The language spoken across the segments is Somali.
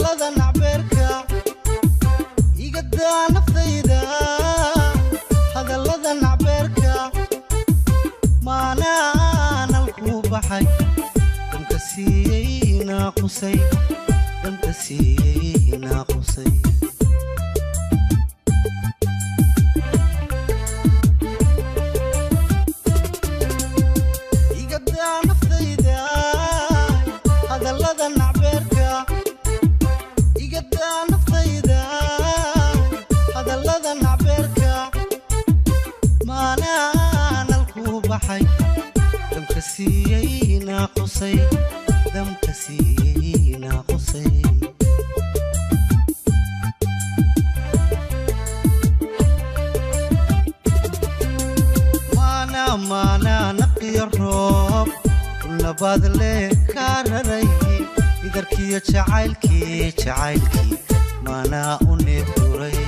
Hadallada nacbeerka igadaa naftayda, hadallada nacbeerka maanaanal ku baxay, damka siiyey naaqusay, damka siiyey naaqusay. Igadaa naftayda, hadallada nacbeerka igadaa naftayda, hadallada nacbeerka maanaanal ku baxay, damka siiyey naaqusay, damka siiyey naaqusay. Maana maana naqiyo roob nabaad le kaa raray, idarkiyo jacaylkii jacaylkii maanaa u neebduray,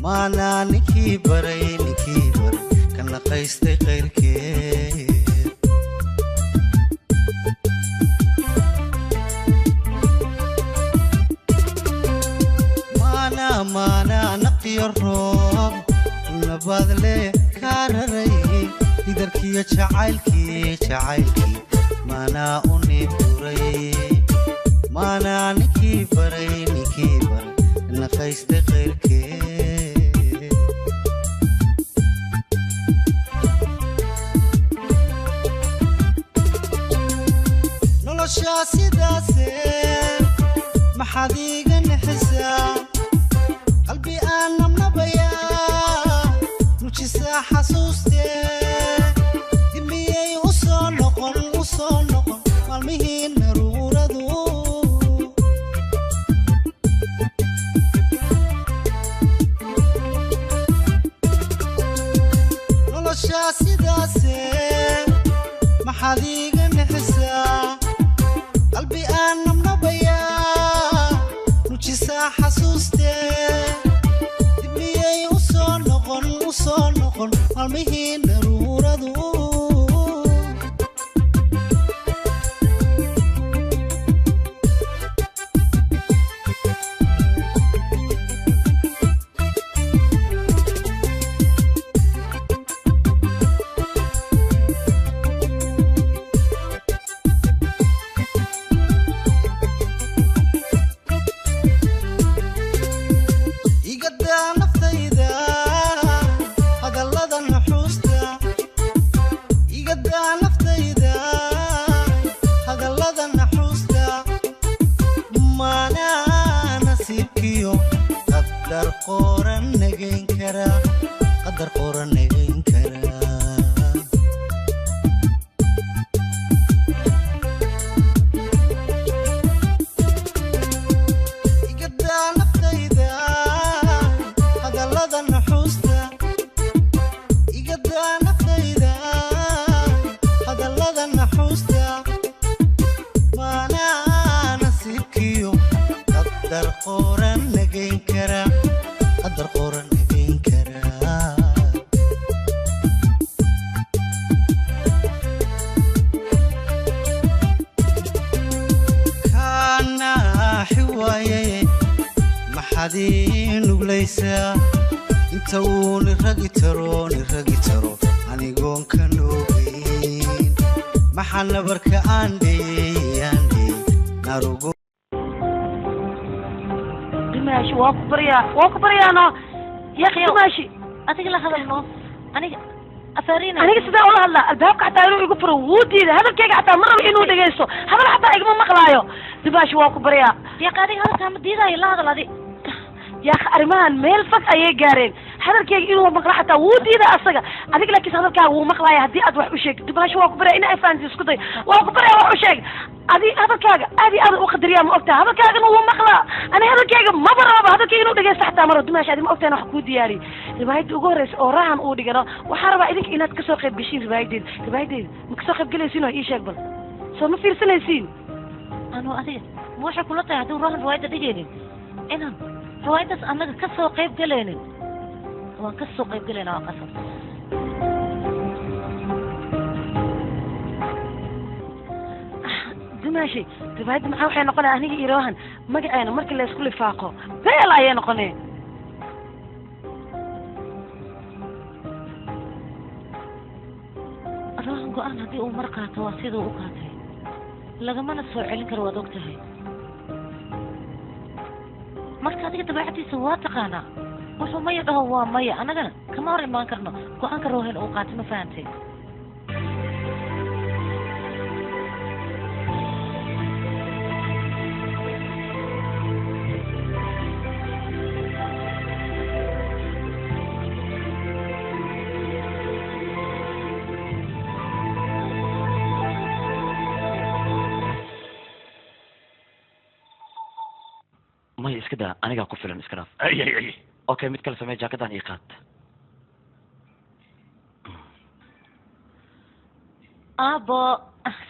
maanaa ninkii baray ninkii baray ka naqaystay qayrkeed. Maana maana naqiyo roob nabaad le kaa raray, idarkiyo jacaylkii jacaylkii maanaa u neebduray, maanaa ninkii baray ninkii baray naqaystay qayrkeed. Noloshaa sidaase maxaad iiga nixisaa? Qalbi aan nabnabayaa nujisaa xasuustee, dib miyay u soo noqon u soo noqon maalmihii naruuradu? Noloshaa sidaase maxaad iiga nixisaa? Qalbi aan nabnabayaa nujisaa xasuustee, dib miyay u soo noqon u soo noqon maalmihii naruuradu? Igadaa naftayda, hadallada naxuusta igadaa naftayda, hadallada naxuusta maanaa nasiibkiyo qadar qoran nagayn kara, qadar qoran nagayn kara. Igadaa naftayda, hadallada naxuusta igadaa naftayda, hadallada naxuusta maanaa nasiibkiyo qadar qoran nagayn kara, qadar qoran nagayn kara. Kaanaaxi waaye maxaad ii nuglaysaa? Inta uu niragi taro niragi taro anigoon ka noogeyn, maxaa nabarka aan dheeyey aan dheeyey narugo? Dimaashi, waa ku baryaa, waa ku baryaano yaqi dimaashi. Adiga la hadalno, aniga afaariina. Aniga sidee ula hadlaa? Albaabka xataa inuu igu furo wuu diiday, hadalkayga xataa ma rabo inuu dhegaysto, hadal xataa igama maqlaayo. Dimaashi, waa ku baryaa. Yaqa, adiga hadalkaa ma diidaayo, la hadal adi. Yaakh, arrimahan meel fog ayay gaareen, hadalkayga inuu maqlo xataa wuu diiday asaga. Adiga laakiin hadalkaaga wuu maqlaaya haddii aad wax u sheegto. Dimaashi, waa ku baryaa in ay fahanti isku day, waa ku baryaa, wax u sheeg. Adi hadalkaaga aad iyo aad u qadariyaa, ma ogtaha? Hadalkaagana wuu maqlaa, ani hadalkayga maba rababa, hadalkayga inuu dhegaysto xataa ma rabo. Dimaashi, adi ma ogtahay wax kuu diyaariyey? Riwaayadda ugu horreysa oo rahan uu dhigano, waxaan rabaa idinka inaad kasoo qayb geshiin riwaayadeeda. Riwaayadeeda ma kasoo qayb gelaysiin? Oo ii sheeg bal, soo ma fiirsanaysiin? Anu adiga ma waxay kula tahay hadduu rahan riwaayadda dhigaynin inaan riwaayaddaas annaga ka soo qayb galaynin? Waan ka soo qayb galaynaa, waa qasab. Dimaashay riwaayadda maxaa waxay noqonaya aniga iyo Rohan magaceena marka la isku lifaaqo beel ayay noqonee. Rohan go'aan haddii uu mar qaato waa siduu u qaatay, lagamana soo celin karo, waad og tahay. Marka adiga dabeecaddiisa waa taqaanaa, wuxuu maya dhaho waa maya, annagana kama hor imaan karno go'aanka Rohan uu qaatay, ma fahantay? Maya, iska daa, anigaa ku filan, iska dhaaf. Ay ay ay. Okay, mid kale samee, jaakadan ii qaad. Aabo,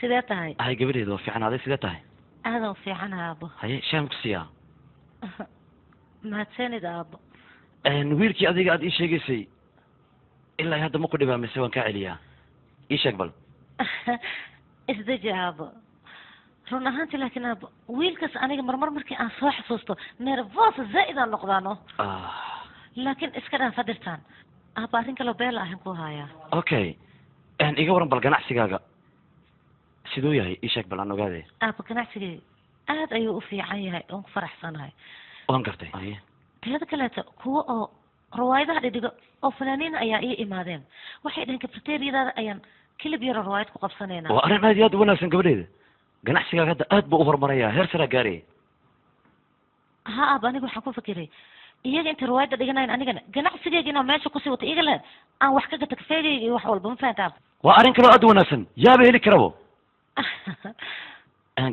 sidee tahay? Hay gabadheedu, waa fiican, aday sidee tahay? Aadan u fiicanaha aabo. Haye, shaam ku siiyaa. Mahadsanid aabo. Wiilkii adiga aad ii sheegaysay ilaa hadda ma ku dhibaa mise waan kaa celiyaa? Ii sheeg bal. Isdeji aabo. Run ahaantii laakiin aabo, wiilkaas aniga marmar markii aan soo xasuusto nervous zaa'id aan noqdaano. Laakiin iska dhaaf hadirtaan aabo, arrin kaloo beela ahan ku hayaa. Okay, iga waran bal ganacsigaaga siduu yahay, ii sheeg bal aan ogaade. Aabo, ganacsigay aad ayuu u fiican yahay, oon ku faraxsanahay. Waan gartay. Haye. Teeda kaleeto, kuwa oo riwaayadaha dhidhigo oo fanaaniin ayaa ii imaadeen, waxay dhaheen cafeteriadaada ayaan kilib yaro riwaayad ku qabsanaynaa. Waa arrin aad iyo aad u wanaagsan gabadheeda, ganacsigaaga hadda aad buu u horumaraya, heer saraa gaaraya. Ha aab, aniga waxaan ku fikiray iyaga inta riwaayadda dhiganayn anigana ganacsigeyga inaan meesha kusii wato, iyaga le aan wax ka gato kafeegayga iyo wax walba, ma fahanta aab? Waa arrin kaloo aad u wanaagsan, yaaba heli karabo.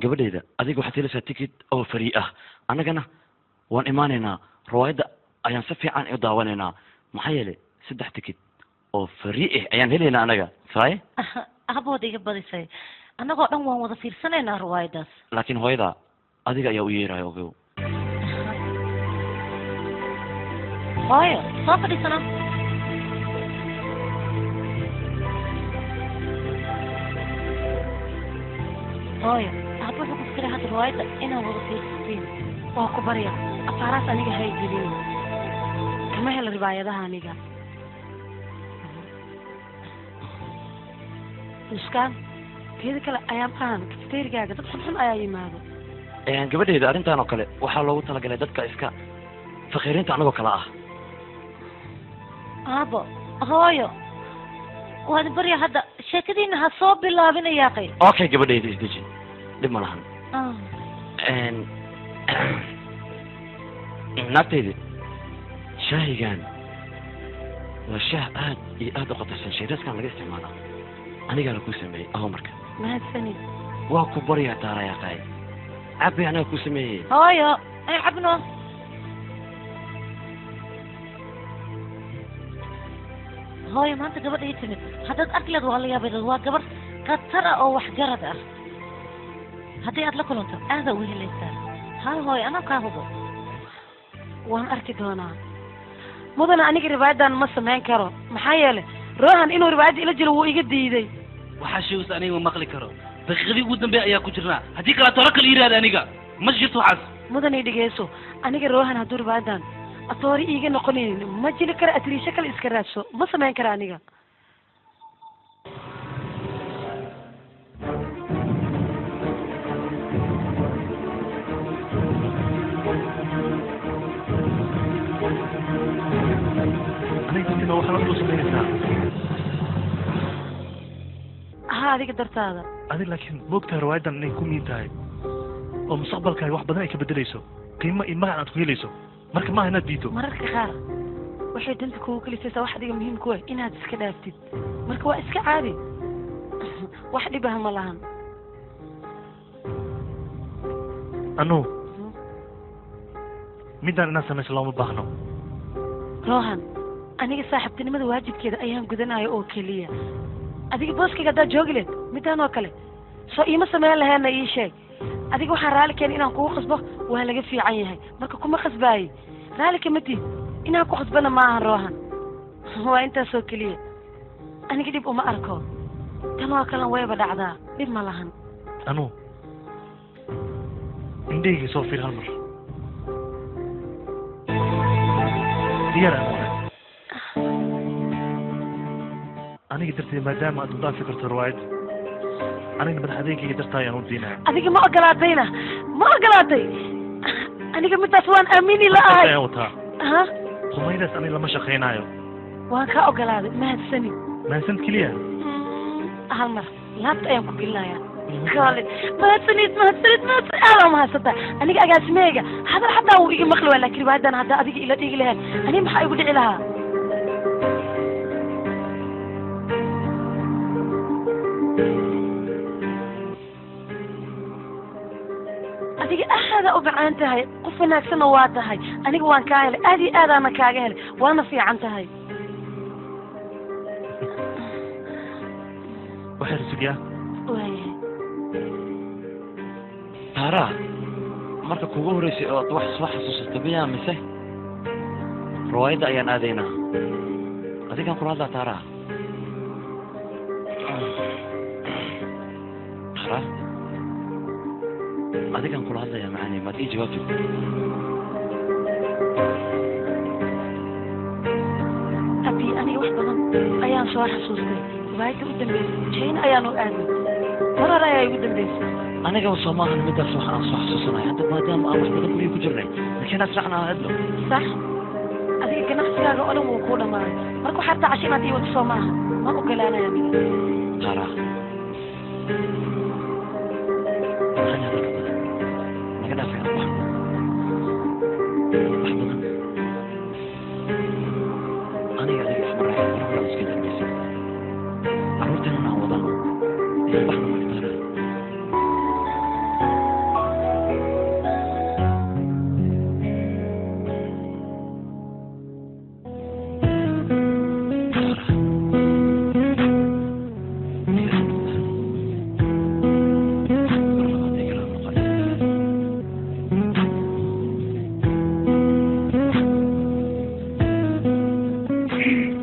Gabadheyda, adiga waxaad helaysaa ticket oo free ah, annagana waan imaanaynaa, riwaayadda ayaan si fiican u daawanaynaa, maxaa yeelay 3 ticket oo free ah ayaan helaynaa annaga, saay? Abood iga badisay, annagoo dhan waan wada fiirsanaynaa riwaayaddaas. Laakiin hooyada adiga ayaa u yeeraya, ogow. Hooyo, soo fadhiisana. Hooyo, aaba wuxuu ku fikiray hadda riwaayadda inaad wada fiirsatiin. Waa ku barya, afaaraas aniga hay gelin, kama helo riwaayadaha aniga. Nuskaan, teeda kale ayaamahan kafeterigaaga dad xunxun ayaa yimaado. Gabadheeda, arrintan oo kale waxaa loogu talagalay dadka iska faqiiriinta anagoo kale ah. Aabo, hooyo, waad barya, hadda sheekadiina ha soo bilaabina yaaqay. Okay gabadheyda, isdeji, dhib ma lahan. Naagtayda, shaahigan waa shaah aad iyo aad u qatarsan, shaydaaskan laga isticmaalaa, anigaana kuu sameeyey aho marka. Mahadsanid. Waa ku baryaa taarayaaqaay, cabbi, anaga kuu sameeyey. Hooyo, ay cabno. Hooyo, maanta gabadha ii timid haddaad arki lahayd waa la yaabay, waa gabar khatar ah oo waxgarad ah, haddii aad la kulanto aadaa uga helaysaa. Ha hooyo, anaa kaa hubo. Waan arki doonaa. Mudana, aniga riwaayadan ma samayn karo, maxaa yeelay Rohan inuu riwaayadda ila jiro wuu iga diiday. Waxaa sheegaysa aniga ma maqli karo, daqiiqadii ugu dambeeya ayaa ku jirnaa, haddii kale toro kale yiraahda aniga ma jirto waxaas. Mudana, dhegeyso, aniga Rohan hadduu riwaayadan atoori iiga noqonaynin ma jili karo, atriisho kale iska raadso, ma samayn karo aniga. Aniga dartima waxaan wax u samaynaysaa? Ha, adiga dartaada. Adig laakiin moogtahay riwaayadan inay ku miin tahay oo mustaqbalkaaga wax badan ay ka bedelayso, qiimo iyo magac aad ku helayso, marka maaha inaad diido. Mararka qaar waxay danta kugu kalisaysaa wax adiga muhiim ku ah inaad iska dhaaftid, marka waa iska caadi, wax dhib ah ma lahan. Anu midaan inaad samayso looma baahno. Rohan, aniga saaxiibtinimada waajibkeeda ayaan gudanayo oo keliya. Adiga booskayga haddaad joogi leed midaan oo kale soo iima samayn laheedna, ii sheeg. Adiga waxaan raalli keenay inaan kugu khasbo waa laga fiican yahay, marka kuma khasbaaye, raalli kama tiid inaan ku khasbana ma ahan Rohan, waa intaasoo keliya. Aniga dhib uma arko, tan oo kalena wayba dhacdaa, dhib ma lahan. Anu Indhahayga soo fiir hal mar. Diyaar aan wahay. Aniga darteed maadaama aad u dhaafi karto riwaayadda, anigana madax adeegayga dartaa ayaan u diinaya. Adiga ma ogolaatayna? Ma ogolaatay? Aniga midaas waan aamini la'ahay. Ayaan wataa. Ha? Qumaydaas aniga lama shaqaynaayo. Waan kaa ogolaaday, mahadsanid. Mahadsanid keliya? Hal mar laabta ayaan ku gelinayaa. Kaalin, mahadsanid, mahadsanid, mahadsanid, aad aa mahadsantahay. Aniga agaasimahayga hadal xataa wuu iga maqli waaya, laakiin riwaayadan haddaa adiga ila dhigi lahayn, aniga maxaa igu dhici lahaa? Adiga aada u macaan tahay, qof wanaagsanna waa tahay. Aniga waan kaa helay, aad iyo aadaana kaaga helay, waana fiican tahay. Waxay rasugiyaa. Waayahay. Taaraa, marka kugu horreysay oo aad wax soo xasuusato miyaa mise riwaayadda ayaan aadaynaa? Adigaan kula hadlaa Taaraa. Taaraa, adigaan kula hadlayaa macaani, maad ii jawaabtid? Abi, aniga wax badan ayaan soo xasuustay. Riwaayadda u dambeysay China ayaan u aadnay, mar hore ayaa igu dambeysay. Anigaba soo maahan midaas wax aan soo xasuusanay hadda, maadaama aan wax badan guriga ku jirnay, laakiin asracna aan aadno. Sax, adiga ganacsigaaga oo dhan wuu kuu dhamaaday. Marka waxaad rabtaa casho inaad ii wado, soo maaha? Ma ogolaanaya aniga. Taaraa, maxaan hadalka badan naga dhaafay? Aan baxno wax badan. Aniga adiga isma raacin, mar hore aan iska dambaysay. Carruurteenana aan wadano, ayaan baxno marka Taaraa.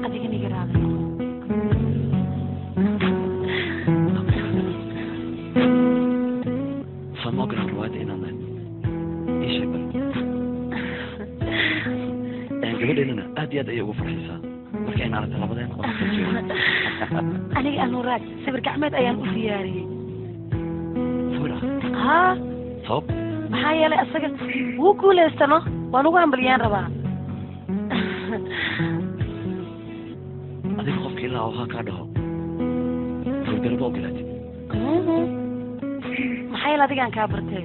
Adiga niga raali noqo. Sama ogolaan riwaayadda inaan aadno? Ii sheeg bal. Gabadheennana aad iyo aad ayay ugu farxaysaa marka ayna aragta labadeena oo kala jooga. Aniga Anuraag sawir gacmeed ayaan u diyaariyey. Sawir ah? Haa. Sabab? Maxaa yeelay asaga wuu guulaystano, waan ugu hambaliyaan rabaa. Adiga qofka ilaa oo haa kaa dhaho sawirgalo ma ogolaatid. Maxaa yeelay adigaan kaa bartee.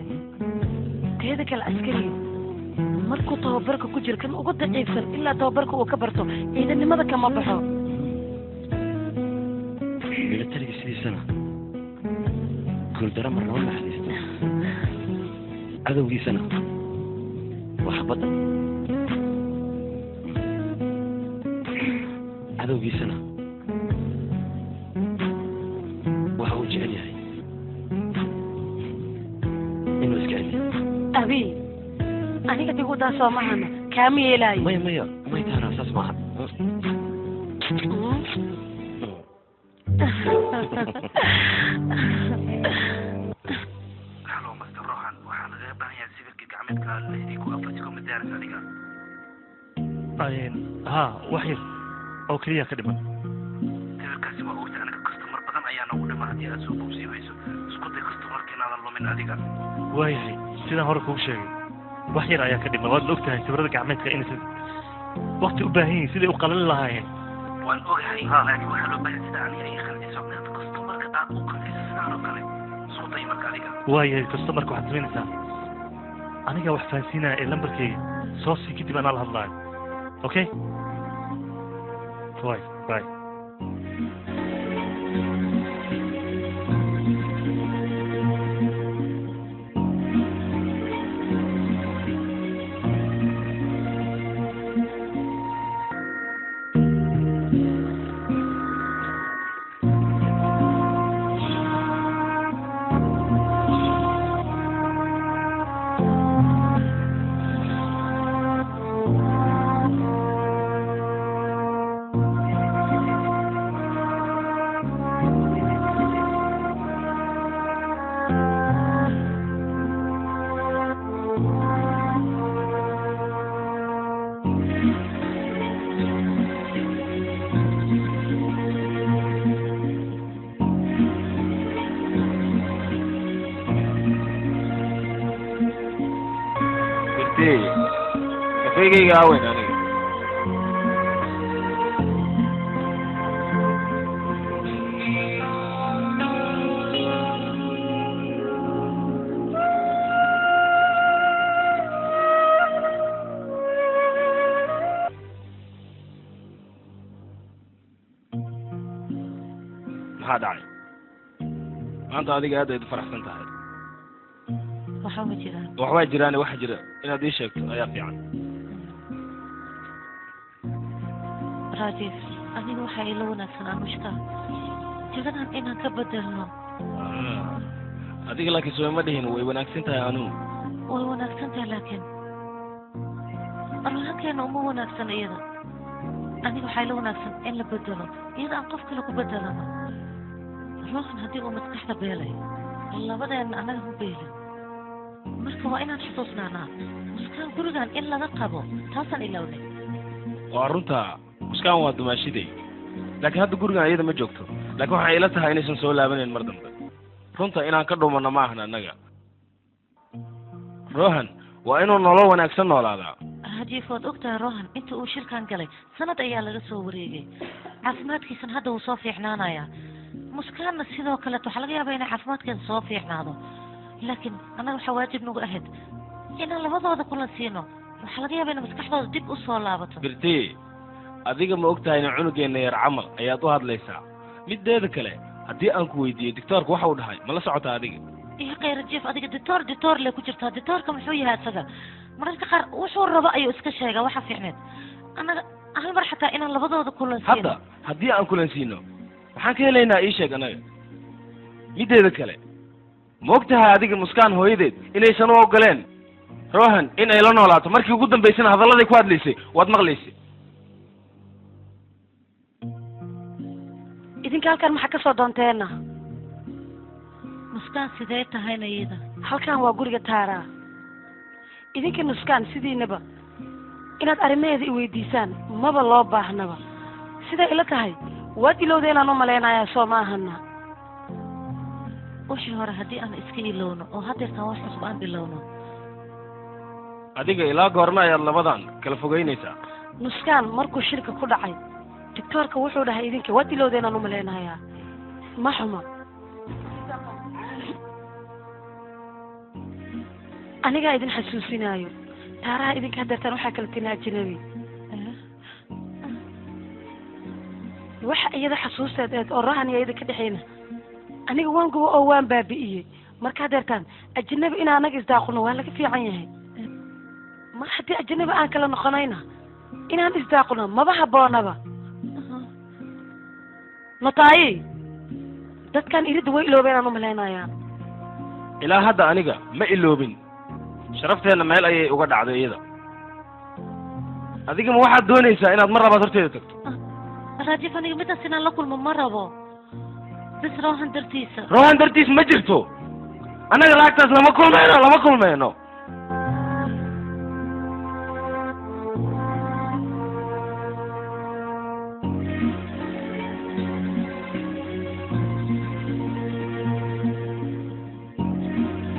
Teeda kale, askariga markuu tababarka ku jiro kan ugu daciifsan ilaa tababarka uu ka barto ciidanimada kama baxo. Militariga sidiisana guuldaro marnaba naxariisto, cadowgiisana waa xabadda, cadowgiisana waxa uu jecel yahay inuu iska celiyo. Abi, aniga digudaa soo mahana, kaama yeelaayo. Maya, maya, may Taara, saas maaha. Halo Master Rohan, waxaa lagaga baahan yahay sawirka gacmeedka 64 kuma diyaaris adiga? Haa, wax yar oo keliya ka dhiman. Sawirkaasi waa ogta aniga customer badan ayaa noogu dhiman. Haddii aad soo bogsiin weyso, isku day customerka inaadan lumin adiga. Waayahay, sidaan hore kugu sheegay, wax yar ayaa ka dhiman. Waad la ogtahay sawirada gacmeedka inaysan waqti u baahan yihiin siday u qalali lahaayeen. Waan ogahay, laakiin waxaa loo baahan sida aniga ay qanciso, inaad customerka aad u qanciso sidaan oo kale. Isku day marka adiga. Waayahay, customerka waxaad samaynaysaa, aniga wax fahansiinaya ee lambarkayga soo sii, kadib anaa la hadlaayo. Okay, waay, bye. Gaarigayga aaweyn aniga. Maxaa dhacay? Maanta adiga aad ayaad u faraxsan tahay. Waxba ma jiraan. Waxbaa jiraan, waxa jira inaad ii sheegto ayaa fiican. Rajiif, aniga waxaa ila wanaagsan Anushka jagadan inaan ka bedelno. Adiga laakiin soo ma dhihin way wanaagsan tahay anu. Way wanaagsan tahay laakiin arrinkeena uma wanaagsan iyada. Aniga waxaa ila wanaagsan in la bedelo iyada aan qof kale ku bedelano. Ruuxan haddii uu maskaxda beelay labadeena anaga hu beelin. Marka waa inaan xusuusnaanaa Muskaan gurigan in laga qabo, taasaan ilawnay. Waa runta, Muskaan waa dumaashiday, laakiin hadda gurigan iyada ma joogto. Laakiin waxay ila tahay inaysan soo laabanayn mar dambe. Runta inaan ka dhumanno ma ahna annaga. Rohan waa inuu nolol wanaagsan noolaadaa. Rajiif, waad ogtahay Rohan inta uu shilkan galay sanad ayaa laga soo wareegay, caafimaadkiisana hadda wuu soo fiicnaanayaa. Muskaanna sidoo kaleet waxaa laga yaabaa inay caafimaadkeeda soo fiicnaado, laakiin annaga waxaa waajib nagu ahayd inaan labadooda kulan siino. Waxaa laga yaabaa inay maskaxdooda dib u soo laabato. Birti, adiga ma ogtahay in cunugeenna yar camal ayaad u hadlaysaa? Mideeda kale haddii aan ku weydiiyo dictoorka waxa uu dhahay ma la socotaa adiga? Yaqay Rajiif, adiga dictoor dictoor le ku jirtaa. Dictoorka muxuu yahay isaga? Mararka qaar wuxuu rabo ayuu iska sheegaa. Waxa fiicneed annaga hal mar xataa inaan labadooda kulan siino. Hadda haddii aan kulan siino maxaan ka helaynaa? Ii sheeg annaga. Mideeda kale ma ogtahay adiga Muskaan hooyadeed inaysan u ogoleen Rohan in ay la noolaato? Markii ugu dambaysana hadalladay ku hadlaysay waad maqlaysay. Idinka halkan maxaa ka soo doonteenna? Muskaan sidee tahayna iyada? Halkan waa guriga Taaraa. Idinka Muskaan sidiinaba inaad arrimaheeda i weydiisaan maba loo baahnaba. Siday ila tahay waad ilowda inaan u malaynayaa, soo ma ahana? Wixii hore haddii aan iska ilowno oo haddeertaan wax cusub aan bilowno. Adiga ilaa goorma ayaad labadan kala fogeynaysaa? Muskaan markuu shirka ku dhacay dictoorka wuxuu dhahay idinka waad ilowda inaan u malaynayaa. Ma xuma anigaa idin xasuusinaayo. Taaraha idinka haddeertaan waxaa kala tini ajnabi. Waxa iyada xasuusteed eed oo Rohan iyo iyada ka dhexeyna aniga waan gubo oo waan baabi'iyey. Marka haddeertaan ajnabi inaan anaga isdaaqno waa laga fiican yahay. Mar haddii ajnabi aan kala noqonayna inaan isdaaqno maba habboonaba. Notaayi, dadkan iridda way iloobeen aan u malaynayaa. Ilaa hadda aniga ma iloobin. Sharafteenna meel ayay uga dhacday iyada. Adiga ma waxaad doonaysaa inaad mar labaad horteeda tagto? Rajiif, aniga midaas inaan la kulmo ma rabo. Bas Rohan dartiisa. Rohan dartiis ma jirto. Annaga lacagtaas lama kulmayno, lama kulmayno.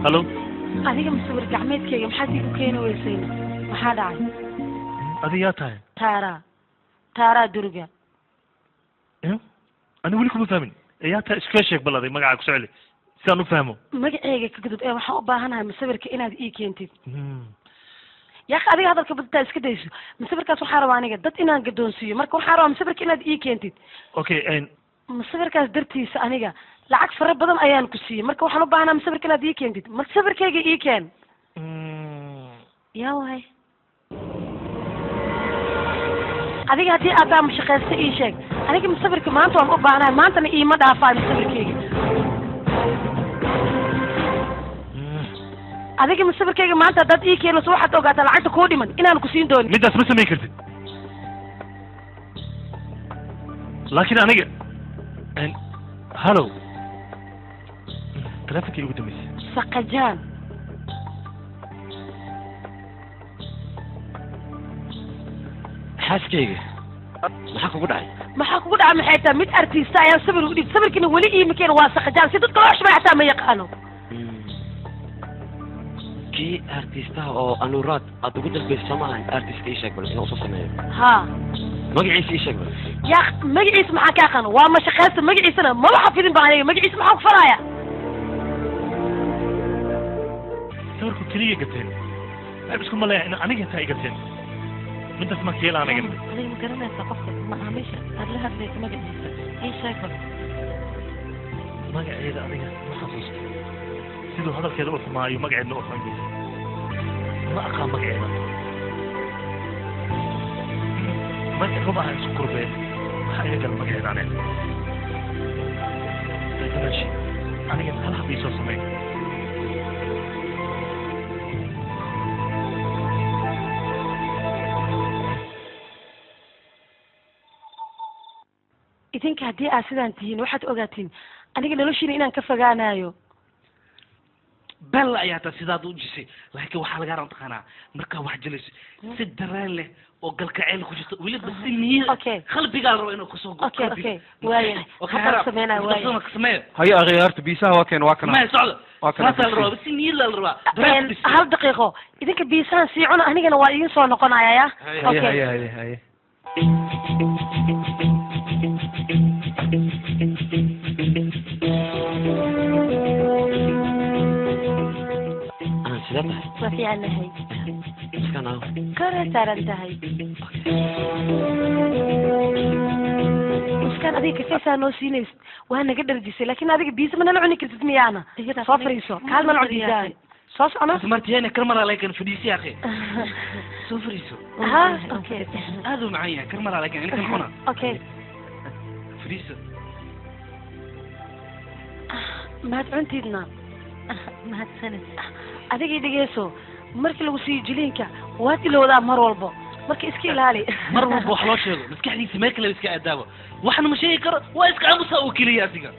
Hallo. Adiga masawir gacmeedkayga maxaad iigu keeni weysayna? Maxaa dhacay? Adiga yaa tahay? Taaraa, Taaraa Durga. Ani weli kuma fahmin. Yaa tahay? Iska sheeg bal adig magacaa ku soo celi si aan u fahmo. Magacayga ka gudub ee waxaan u baahanahay masawirka inaad ii keentid. Yaakh, adiga hadalka badtaa iska dayso. Masawirkaas waxaa rabaa aniga dad inaan gadoonsiiyo. Marka waxaa rabaa masawirka inaad ii keentid. Okay. Masawirkaas dartiisa aniga lacag fara badan ayaan ku siiyey. Marka waxaan u baahnaa masawirka inaad ii keentid. Masawirkayga ii keen. Yaa waay. Adiga haddii aad taa mashaqaysta ii sheeg. Aniga masawirka maanta waan u baahnahay, maantana iima dhaafaayo masawirkayga. Adiga masawirkayga maanta haddaad ii keenayso waxaad ogaataa lacagta kuu dhiman inaan ku siin doonin. Midaas ma samayn kartid. Laakiin aniga hallow, taleefonkii ugu dambeysay. Saqajaan. Xaaskayga maxaa kugu dhacay? Maxaa kugu dhacay? Maxay tahay mid artista ayaan sawir ugu dhiib, sawirkiina weli iima keen. Waa saqajaan si dadka loo xushmay xataa ma yaqaano. Kii artistaha oo Anuraad aad ugu dalbayso maahan artist ii sheeg bal inuu soo sameeyo. Haa. Magaciisa ii sheeg bal. Yaa magaciisa maxaa ka aqaan? Waa mashaqeysta magaciisana maba xafidin baan aniga magaciisa maxaa ku faraya? Sawirku kaliya gateen. Waxaan isku maleeyaa in aniga taa igateen. Midaas ma keel aniga. Adiga ma garanaysaa qofka macaamiisha aad la hadlaysa magaciisa ii sheeg bal. Magaceeda aniga ma xasuusto. Siduu hadalkeeda u xumaayo magaceedna u xumaayo. Ma aqaan magaceeda. Magac rub ah isku kurbeen. Maxaa iga gal magaceeda aniga? Meeshi aniga hal hab ii soo sameey. Idinka haddii aad sidaan tihiin waxaad ogaatiin aniga noloshiina inaan ka fogaanayo. Bella ayaa taa sidaad u jisay laakiin waxaa lagaa rabaa taqaanaa markaa wax jilayso si dareen leh oo galkaceel ku jirto weliba si niyad qalbigaa la rabaa inuu kasoo go qalbiga. Waayahay haddaan sameynaya waayahay. Haye akhyaarta biisaha waa keen waa kana. Maya socdo saasaa la rabaa si niyad la rabaa dareen ku dhisan. Hal daqiiqo idinka biisahan sii cuna anigana waa idiin soo noqonaya ya. Haye haye haye haye. Waa fiicannahay. Muskaan Kor saaran tahay. Muskaan adiga kafeesaa noo siinaysid waa naga dharjisay laakiin adiga biisa ma nala cuni kartid miyaana? Soo fariiso kaal nala cun biisahan. Soo socno. Martiyaana karmara laakiin fadhiisi akhi. Soo fariiso. Ha okay. Aad u macaan yahay karmara laakiin inta cuna. Okay. Fadhiiso. Mahad cuntiidna. Mahadsanid. Adiga dhegeyso markii lagu siiyo jiliinka waad ilowdaa mar walbo marka iska ilaali. Mar walba wax loo sheego maskaxdiisa meel kale iska aadaabo waxna ma sheegi karo waa iska aamusa oo keliya asiga.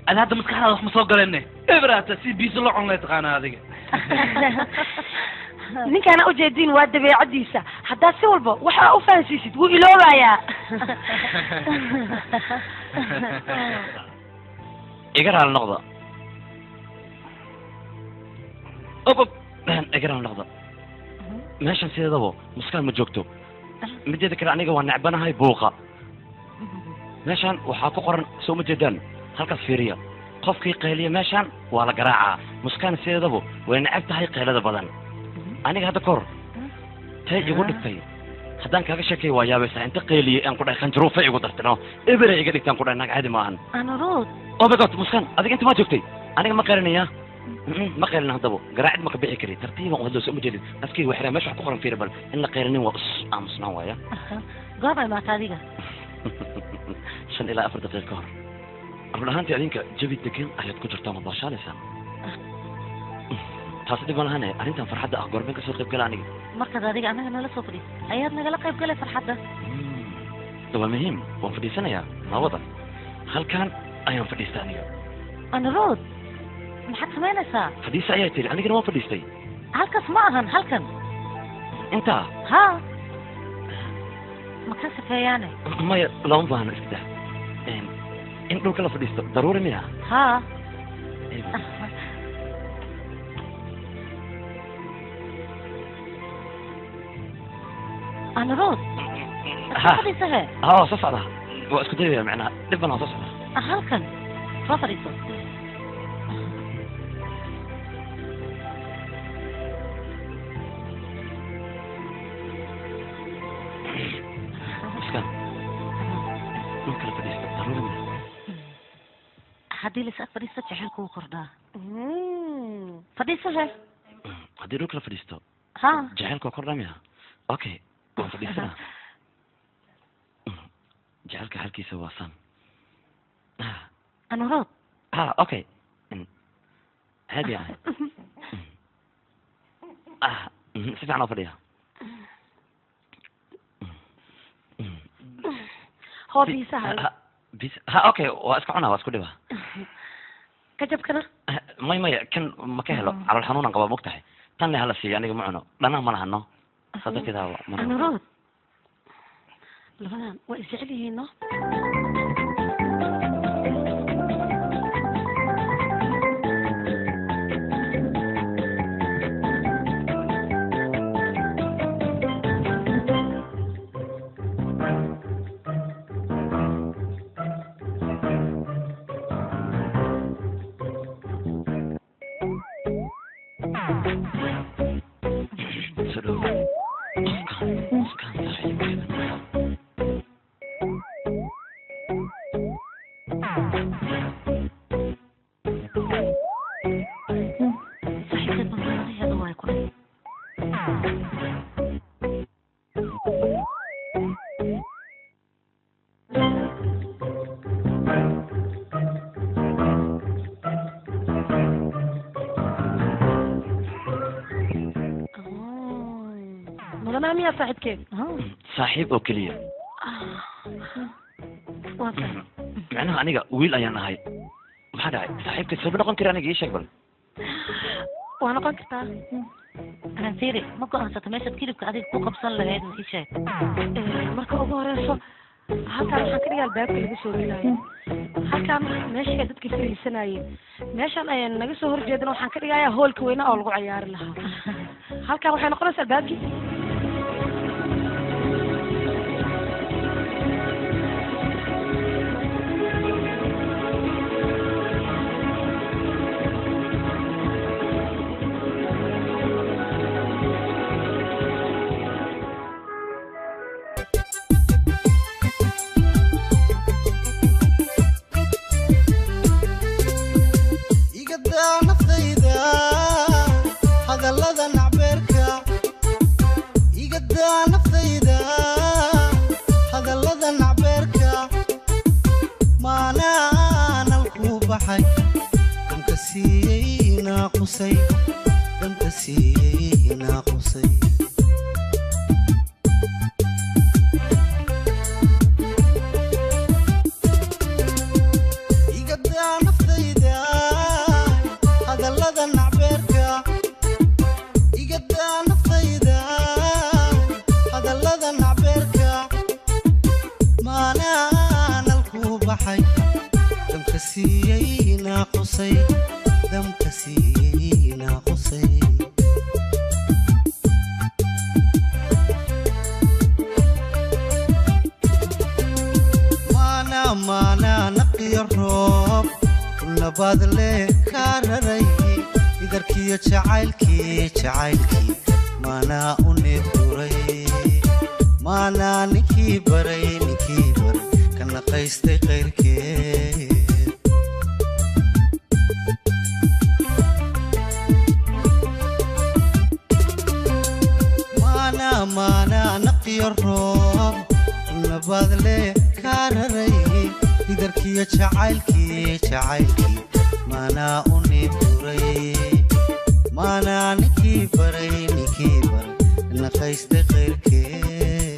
Ada hadda maskaxdaada wax ma soo galenne ebraata si biiso loo cunlay taqaanaa adiga. Ninkaana ujeediin waa dabeecadiisa haddaad si walba waxa u fahansiisid wuu iloobayaa. Iga raali noqda. Ob iga raali noqda. Meeshan sideedaba Muskaan ma joogto. Mideeda kale aniga waa necbanahay buuqa. Meeshan waxaa ku qoran soo ma jeedaan halkaas fiiriya. Qofkii qayliya meeshan waa la garaacaa. Muskaan sideedaba way necab tahay qaylada badan. Aniga hadda kor tay igu dhigtay. Haddaan kaaga sheekay waa yaabaysaa inta qayliyay aan ku dhahay khanjaruufa igu dartay no. Ebere iga dhigtaan ku dhahay naag caadi maahan. Anuruud. Oh my God Muskaan adiga inta ma joogtay. Aniga ma qaylinaya. Ma qaylin haddaba garaacid ma ka bixi kari tartiiban u hadlo soo ma jeedid afkayga waa xiraa meesha wax ku qoran fiiri bal in la qaylinin waa aamusnaan waaya. Goormay maata adiga? 5 ilaa 4 daqiiqo ka hor. Run ahaantii adinka jawi degan ayaad ku jirtaa ma baashaalaysaan. Taasi dhib ma lahane arrintan farxadda ah goormeen kasoo qayb gala aniga. Markaad adiga annaga nala soo fadhiis ayaad nagala qayb galay farxadda. Waa muhiim waan fadhiisanayaa nabada halkan ayaan fadhiista aniga. Anuruud maxaad samaynaysaa? Fadhiisa ayaa tiri anigana waan fadhiistay. Halkaas ma ahan halkan. Intaa? Haa. Ma ka safeeyaane? Maya looma baahno iska daa. In dhulka la fadhiisto daruuri miya? Haa. Anuruud. Ha. Fadhiisa he. Haa waa soo socdaa. Waa isku dayaya macnaha dhib badan waa soo socdaa. Halkan soo fadhiiso. Muskaan dhulka la fadhiisto daruuri miya? Haddii la is ag fadhiisto jacaylku wuu kordhaa. Fadhiiso he. Haddii dhulka la fadhiisto Ha. jacaylku waa kordhaa miya? Okay waan fadhiisanaa. Jacaylka xalkiisa waa san. Anuruud. Ha okay. Caadi ah. Si fiican oo fadhiya. Hoo biisaha. Ha okay waa iska cunaa waa isku dhibaa. Kajabkana? May maya kan ma ka helo calool xanuunan qabaa mogtahay. Tan le hala siiyo aniga ma cuno dhanaan ma lahano. Saa darteed ma rabo. Anuruud. Labadan waa isjecel yihiin no? Miyaa saaxiibkeed? Saaxiib oo keliya. Waa fahmay. Macnaha aniga wiil ayaan ahay. Maxaa dhacay? Saaxiibka sabab noqon kara aniga, ii sheeg bal. Waa noqon kartaa. Fiiri, ma go'aansata meeshaad kilibka adiga ku qabsan lahayd? Ii sheeg. Marka ugu horeyso, halkaan waxaan ka dhigaa albaabka laga soo gelaayo, halkaan meesha ay dadka fariisanayeen. Meeshaan ayaan naga soo horjeedana waxaan ka dhigayaa hoolka weynaa oo lagu cayaari lahaa. Halkaan waxay noqonaysaa albaabkii. Igadaa naftayda hadallada nacbeerka, igadaa naftayda hadallada nacbeerka. Maanaanal ku baxay damka siiyey naaqusay, damka siiyey naaqusay. Igadaa naftayda hadallada nacbeerka, igadaa naftayda hadallada nacbeerka. Maanaanal ku baxay damka siiyey naaqusay, damka siiyey naaqusay. Maana maana naqiyo roob labaad le kaa raray idarkiyo jacaylkii, jacaylkii maanaa u neebduray. Maanaa ninkii baray, ninkii baray ka naqaystay qayrkeed. Maana maana naqiyo roob labaad le kaa raray idarkiyo jacaylkii, jacaylkii maanaa u neebduray. Maanaa ninkii baray, ninkii baray naqaystay qayrkeed.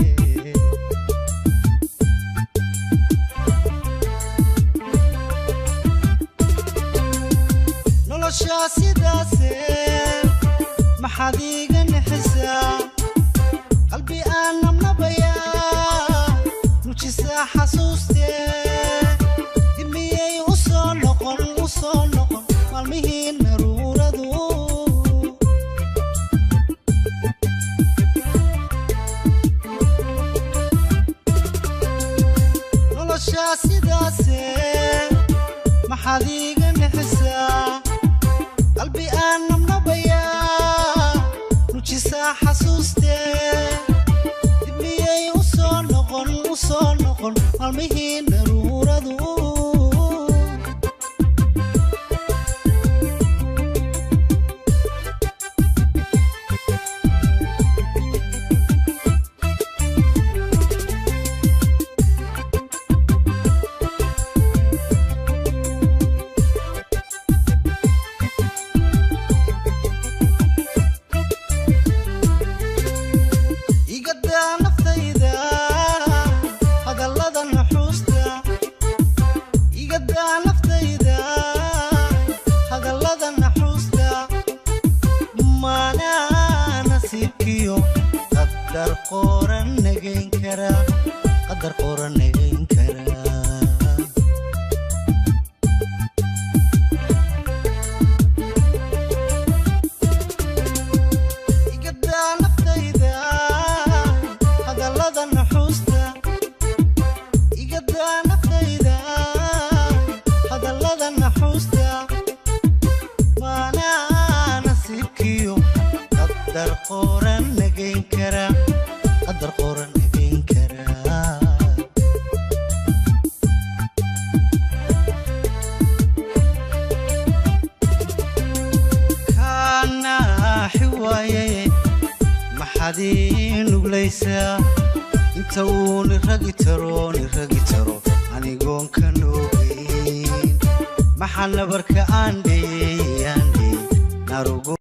Noloshaa sidaase maxaad iiga nixisaa? Qalbi aan nabnabayaa nujisaa xasuustee. Dib miyay u soo noqon, u soo noqon maalmihii naruuradu? Noloshaa sidaase maxaad iiga nixisaa? Qalbi aan nabnabayaa nujisaa xasuustee. Dib miyay u soo noqon, u soo noqon maalmihii naruuradu? Igadaa naftayda hadallada nuxuusta, igadaa naftayda hadallada naxuusta. Maanaa nasiibkiyo qadar qoran nagayn kara, qadar qoran nagayn kara. Igadaa naftayda hadallada nuxuusta, igadaa naftayda hadallada naxuusta. Maanaa nasiibkiyo qadar qoran nagayn kara, qadar qoran nagayn kara. Kaanaaxi waaye, maxaad ii nuglaysaa? Inta uu niragi taro, niragi taro anigoon ka noogeyn, maxaa nabarka aan dheeyey, aan dheeyey narugo.